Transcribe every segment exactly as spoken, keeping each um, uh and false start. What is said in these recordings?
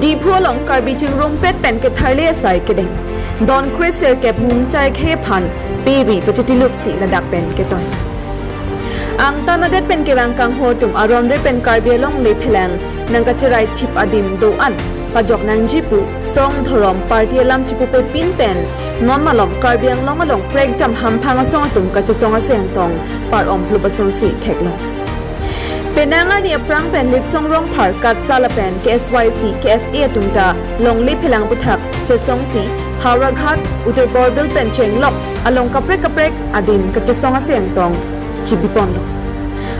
Diphu along Karbi chingrumpet pen ketharli asai kedeng. Don kre sirkep mum chai khe aphan peri pachitilup si ladak pen ketoi. Angtan adet pen kevang kangho atum aron re pen Karbi alongle phelang nangkacherai thip adim do-an pajok nangji pu song dhorom party alam chipupepin pen non malom Karbi Anglong along prekjam hamphang asong atum kachesong aseng tong par-om plup asonsi theklong. Penang arni aphrang pen Litsong Rongphar, KATSSA lapen K S Y C, K S A atum ta longle phelang aputhak chesongsi Howraghat, Uttar Borbil pen chenglok along kaprek kaprek adim kachesong aseng tong chibiponlo.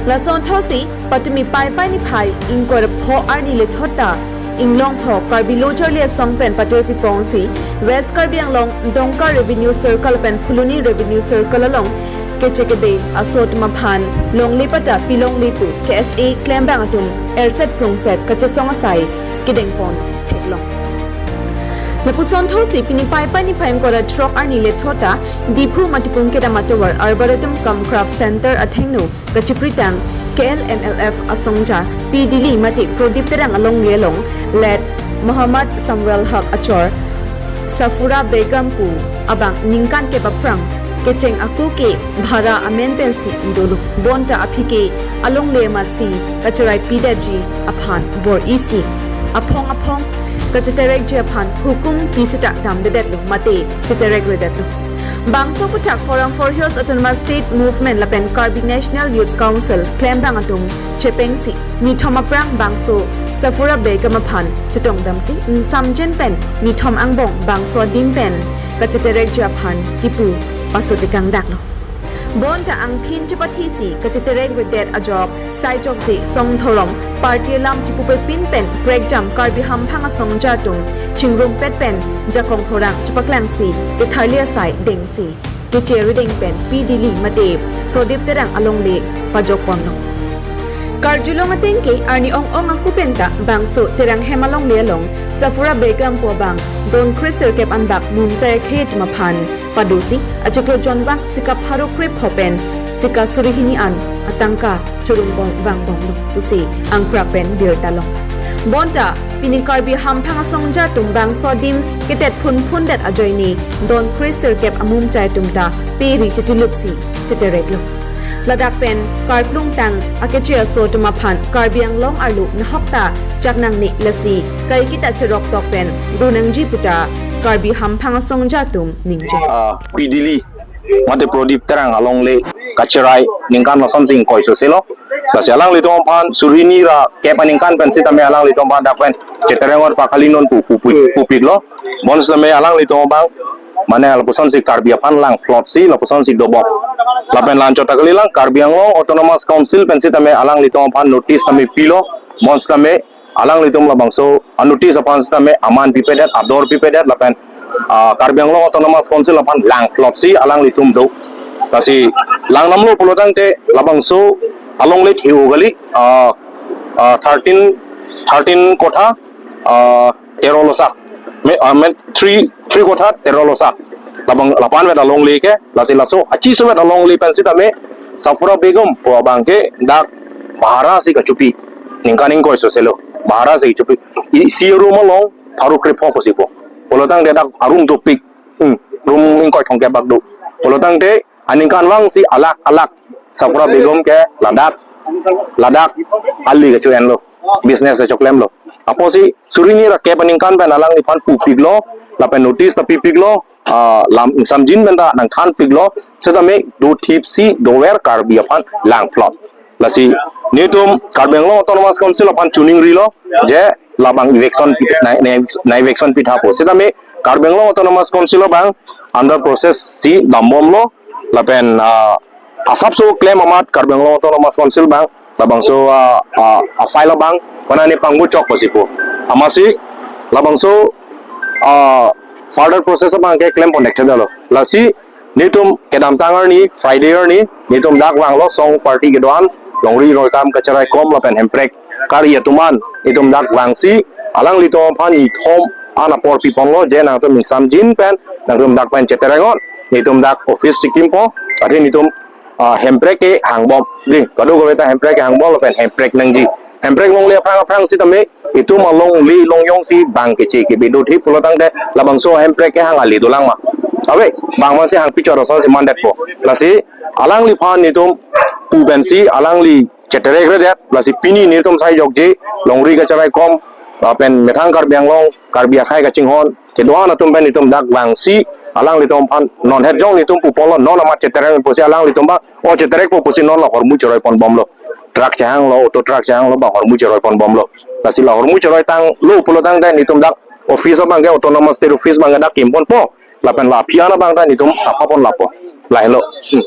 Lason thotsi patumi Paipai niphai ingkoi ra pho arni lethot ta Inglongpho Karbi Lo Charli Asong pen patir pipongsi West Karbi Anglong Dongka Revenue Circle pen Phuloni Revenue Circle along keche kebe aso atum aphan longle patta pilongle pu K S A klembang atum erset krungset kachesong asai kedengpon theklong. Lapuson thotsi pini Paipai niphai ingkoi ra throk arni lethot ta Diphu Matipung kedam atovar Arboretum cum Craft Center athengno kachipritang K L N L F asongja P Dili mate Prodip Terang alongle along late Muhammad Samuel Haq achor Safura Begum pu abang ningkan kep aphrang kecheng ako ke bhara amen pensi dolo. Bonta aphi ke alongle amatsi kacherai pidetji aphan bor-isi aphong aphong kacheterekji aphan hukum pi seta damdedetlo mate cheterekredetlo. Bangso aputhak Forum for Hills Autonomous State Movement lapen Karbi National Youth Council klembang atum chepengsi nithom aphrang bangso Safura Begum aphan chetongdamsi ingsamjin pen nithom angbong bangso adim pen kacheterekji aphan kipu pasotekangdaklo. Bonta angthin chepathisi kacheterekredet ajok sai chokche song dhorom party alam chipupepin pen prekjam Karbi hamphang asongja atum chingrumpet pen jakong horang chepaklangsi ketharli asai dengsi keche rideng pen P Dili mate Prodip Terang alongle pajokponlo. Karjulong ateng ke arni ong-ong ako penta bangso Terang hem alongle along Safura Begum pu abang don kre sirkep anbak mum chai khe atum aphan padosi achiklo jonvang sika pharo kre pho pen sika suri hini an atangka churung bong vangbomlo pusi angkrak pen birta long. Bonta pini Karbi hamphang asongja atum bangso adim ketet phunphundet ajoine don kre sirkep amum chai atum ta peri chetilupsi chetereklo. Ladak pen karplung tang akeche aso atum aphan Karbi Anglong arlo nahok ta chak nangne lasi kaiketa cherok tok pen do nangji puta Karbi hamphang asongja atum ningje. Ah, P Dili mate Prodip Terang alongle kacherai ningkan lasonsi ingkoi soselo. Lasi alanglitum aphan suri hini ra kep aningkan pen sitame alanglitum aphan dak pen cheterengot pakalinon pu, pu, pu, pupiklo. Bonsitame alanglitum abang mane lapusonsi Karbi aphan langphlotsi lapusonsi dobok. Lapen la-anchot ta kalilang Karbi Anglong Autonomous Council pen sitame alanglitum aphan notice tame pilo. Bonsitame alanglitum labangso a-notice aphan sitame aman pipedet, ador pipedet lapen, ah, Karbi Anglong Autonomous Council aphan langphlotsi alanglitum do. Lasi langdamlo pulotangte labangso alongle thiu kali, ah, ah, thirteen, thirteen kotha, ah, tero losak. Me, ah, me three, three kotha tero losak. Labang lapan vet alongle ke, lasi laso achiso vet alongle pen sitame Safura Begum pu abang ke dak bhara si kachopi. Ningkan ingkoi soselo. Bhara si kachopi. Isi room along pharo kre pho pusi po. Pulotangte dak a-room dopik. Hmm, room ingkoi thomkep bak do. Pulotangte aningkanvangsi alakh alakh Safura Begum ke ladak, ladak ali kacho-enlo, business kachoklemlo. Apotsi suri hini ra kep aningkan pen alangliphan pupiklo, lapen notice ta pipiklo, ah, lam ingsamjin pen ta nangthanpiklo, sitame dothipsi dover Karbi aphan langphlot. Lasi nelitum Karbi Anglong Autonomous Council aphan choningrilo, je labang eviction pitha, na, na, na eviction pitha po. Sitame Karbi Anglong Autonomous Council abang under process si dambomlo, lapen, ah, asapso klem amat Karbi Anglong Autonomous Council abang labangso, ah, ah, a-file abang konane pangbuchok pusi po. Amatsi labangso, ah, further process abang ke klempon thekthedetlo. Lasi nelitum kedamtang arni, Friday arni, nelitum dak vanglo song party kedo-an, longri roikam kacherai kom lapen hemprek kari atum an, nelitum dak vangsi alanglitum aphan nithom an apor piponlo, je nangtum ingsamjin pen nangtum dak pen cheterengot, nelitum dak office chekimpo, athe nelitum, ah, hemprek ke hangbom, dei, kadokave ta hemprek ke hangbom lapen hemprek nangji. Hemprek longle aphrang aphrang sitame itum alongle along jongsi bang keche kebi dothe pulo tangte labangso hemprek ke hang ale dolang ma? Ave, bang masi hang pichor asonsi mandetpo. Lasi alangliphan netum pu pensi alangli cheterekredet, lasi pini netum sai jokje, longri kacherai kom, lapen methang Karbi Anglong, Karbi akhei kachinghon kedo-an atum pen netum dak vangsi alanglitum aphan non het jong netum puponlo, non amat cheterek pusi alanglitum bang, o cheterekpo pusi non la hormu cheroi ponbomlo. Truck chehanglo, auto truck chehanglo bang hormu cheroi ponbomlo. Lasi la hormu cheroi tanglo pulo tangte netum dak office abang ke, Autonomous State Office abang ke dak kimponpo. Lapen la aphi an abang ta netum sapha pon lapo. Lahelo. Hmm.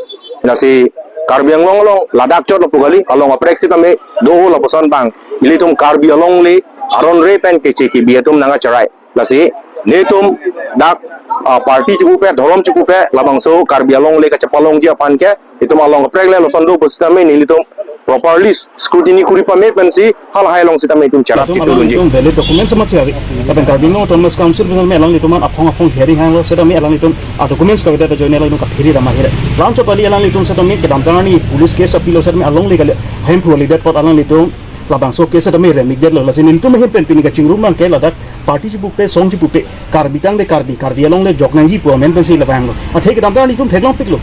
Lasi Karbi Anglong along ladak chot lapu kali, along aprek sitame do lapuson bang ilitum Karbi alongle aron re pen keche kebi atum nangkacherai. Lasi netum dak, ah, party chipupe, dhorom chipupe, labangso Karbi alongle kachepalongji aphan ke itum along aprek le lason do pusitame nelitum properly scrutiny kuri pame pensi halahai along sitame itum cherap. Latum chitu along dunji. Itum valid documents amat si ave. Lapen Karbi Anglong Autonomous Council pen me alanglitum an aphong aphong hearing hanglo, setame alanglitum a documents kavedet ajoine alanglitum kaphiri rama here. Lam chot kali alanglitum setame kedamtang arni police case apilo, setame alongle kali hemphu alidet apot alanglitum labangso case setame remikdetlo. Lasi nelitum ahin pen pini kachingrum abang ke ladak party chipupe, song chipupe, Karbi tangte Karbi, Karbi alongle jok nangji pu amen pensi labanglo. Athe kedamtang arni itum theklongpiklo.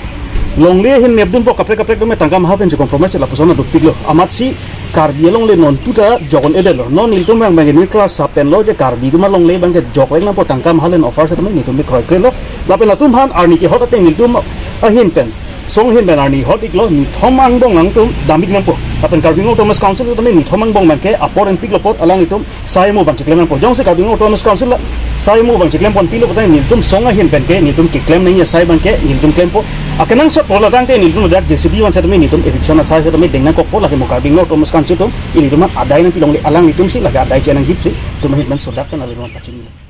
Longle ahin nepdunpo, kaprek kaprek atum tangka maha pen che compromise lapuson adukpiklo. Amatsi Karbi alongle non puta jok un-edetlo. Non nelitum abang abang ke middle class sap penlo je Karbi atum alongle abang ke jokvek nangpo, tangka maha pen offer setame netum bi kroikre lo. Lapen latum aphan arni kehot ateng nelitum ahin pen, song ahin pen arni hot-iklo, nithom angbong nangtum damik nangpo. Lapen Karbi Anglong Autonomous Council setame nithom angbong abang ke apor enpiklo apot alanglitum sai mo abang cheklem nangpo. Jongsi Karbi Anglong Autonomous Council la sai mo abang cheklem ponpilo putang nelitum song ahin pen ke nelitum keklem nangji asai abang ke nelitum klempo. Akenangsot pulo tangte nelitum dak J C B van setame nelitum eviction asai setame deng nangkokpo, lake mo Karbi Anglong Autonomous Council atum ilitum adai nangpilongle, alanglitum si lake adai chenangjipsi itum ahin pen sodak pen ilitum pachini.